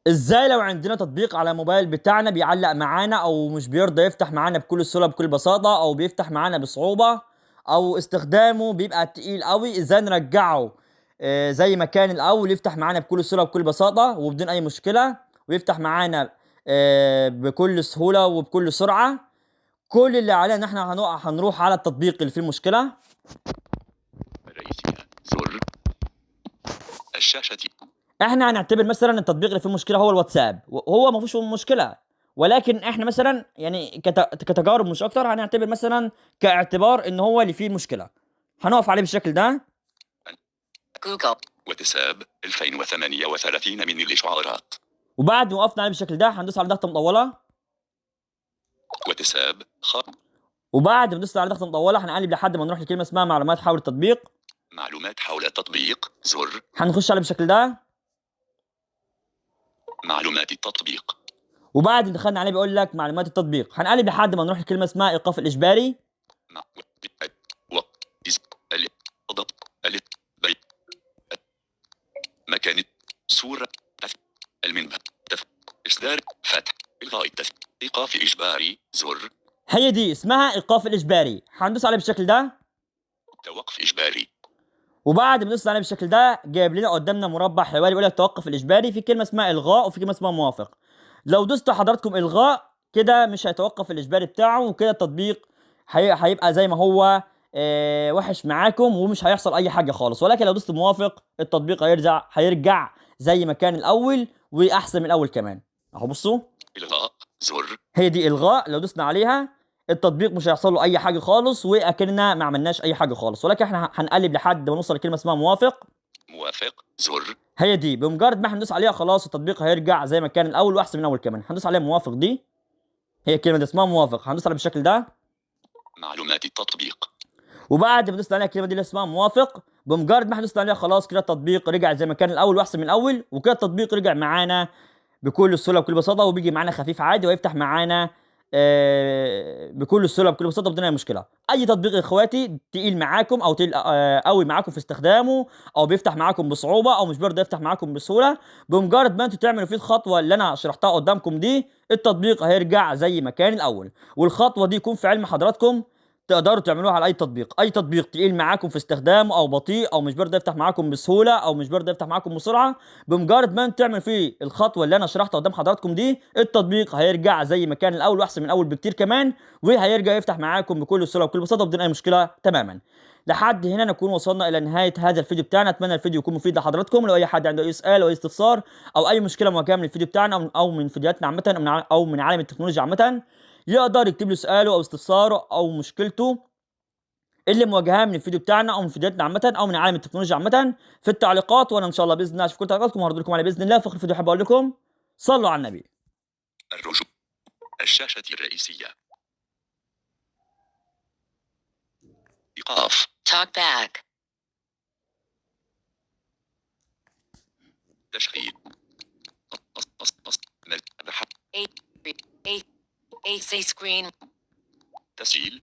ازاي لو عندنا تطبيق على موبايل بتاعنا بيعلق معانا او مش بيرضى يفتح معانا بكل سهولة بكل بساطة، او بيفتح معانا بصعوبة، او استخدامه بيبقى تقيل قوي، ازاي نرجعه زي ما كان الاول يفتح معانا بكل سهولة بكل بساطة وبدون اي مشكلة، ويفتح معانا بكل سهولة وبكل سرعة. كل اللي علينا ان احنا هنروح على التطبيق اللي فيه المشكلة. الرئيسية زر الشاشة. احنا هنعتبر مثلا التطبيق اللي فيه مشكلة هو الواتساب، وهو ما فيهوش مشكلة، ولكن احنا مثلا كتجارب مش اكتر هنعتبر مثلا كاعتبار ان هو اللي فيه المشكلة، هنقف عليه بالشكل ده. جوجل. واتساب 2038 من الاشعارات. وبعد ما وقفنا عليه بالشكل ده هندوس على ضغطه مطولة. واتساب وبعد ما ندوس على ضغطه مطولة هنقلب لحد ما نروح لكلمة اسمها معلومات حول التطبيق. معلومات حول التطبيق زر. هنخش عليه بالشكل ده. معلومات التطبيق. وبعد ما دخلنا عليه بيقول لك معلومات التطبيق، هنقلب لحد ما نروح لكلمة اسمها ايقاف الاجباري. مع و إز ال ض ال بي مكان صورة المنبر إصدار فتح إلغاء إيقاف إجباري زر. هي دي اسمها إيقاف الإجباري، هندوس عليه بالشكل ده. توقف إجباري. وبعد ما ندوس عليه بالشكل ده جايب لنا قدامنا مربع حواري بيقول لك توقف الإجباري، في كلمة اسمها إلغاء وفي كلمة اسمها موافق. لو دوست حضراتكم إلغاء كده مش هيتوقف الإجباري بتاعه، وكده التطبيق هيبقى زي ما هو، وحش معاكم ومش هيحصل أي حاجة خالص. ولكن لو دوست موافق التطبيق هيرجع زي ما كان الأول وأحسن من الأول كمان. أهو بصوا. إلغاء زر. هي دي إلغاء، لو دوسنا عليها التطبيق مش هيحصل له أي حاجة خالص وأكننا ما عملناش أي حاجة خالص. ولكن إحنا هنقلب لحد ما نوصل لكلمة اسمها موافق. موافق زر. هي دي بمجرد ما هندوس عليها خلاص التطبيق هيرجع زي ما كان الأول وأحسن من الأول كمان. هندوس عليها موافق، دي هي الكلمة دي اسمها موافق، هندوس عليها بالشكل ده. معلومات التطبيق. وبعد ما دوسنا عليها الكلمة دي اللي اسمها موافق، بمجرد ما دوسنا عليها خلاص كده التطبيق رجع زي ما كان الأول وأحسن من الأول، وكده التطبيق رجع معانا بكل سهولة وبكل بساطة، وبيجي معانا خفيف عادي ويفتح معانا بكل سهولة وبكل بساطة بدون أي مشكلة. أي تطبيق يا إخواتي تقيل معاكم أو تقيل، قوي معاكم في استخدامه، أو بيفتح معاكم بصعوبة، أو مش بيرضى يفتح معاكم بسهولة، بمجرد ما أنتوا تعملوا فيه الخطوة اللي أنا شرحتها قدامكم دي التطبيق هيرجع زي ما كان الأول. والخطوة دي يكون في علم حضراتكم تقدروا تعملوها على أي تطبيق. أي تطبيق تقيل معاكم في استخدامه أو بطيء أو مش بيرضى يفتح معاكم بسهولة أو مش بيرضى يفتح معاكم بسرعة، بمجرد ما انتوا تعملوا فيه الخطوة اللي أنا شرحتها قدام حضراتكم دي التطبيق هيرجع زي ما كان الأول وأحسن من الأول بكتير كمان، وهيرجع يفتح معاكم بكل سهولة وبكل بساطة وبدون أي مشكلة تماما. لحد هنا نكون وصلنا إلى نهاية هذا الفيديو بتاعنا. أتمنى الفيديو يكون مفيد لحضراتكم. لو أي حد عنده أي سؤال أو أي استفسار أو أي مشكلة مواجهة من الفيديو بتاعنا أو من فيديوهاتنا عامة أو من عالم التكنولوجيا عامة، يقدر يكتب له سؤاله أو استفساره أو مشكلته اللي مواجهاه من الفيديو بتاعنا أو من فيديوهاتنا عامة أو من عالم التكنولوجيا عامة في التعليقات، وأنا إن شاء الله بإذن الله أشوف كل تعليقاتكم وهرد لكم عليها بإذن الله. في آخر الفيديو أحب أقول لكم صلوا على النبي. الرجوع. الشاشة الرئيسية. إيقاف. Talk back. تشغيل. A, A, A, C screen. تسجيل.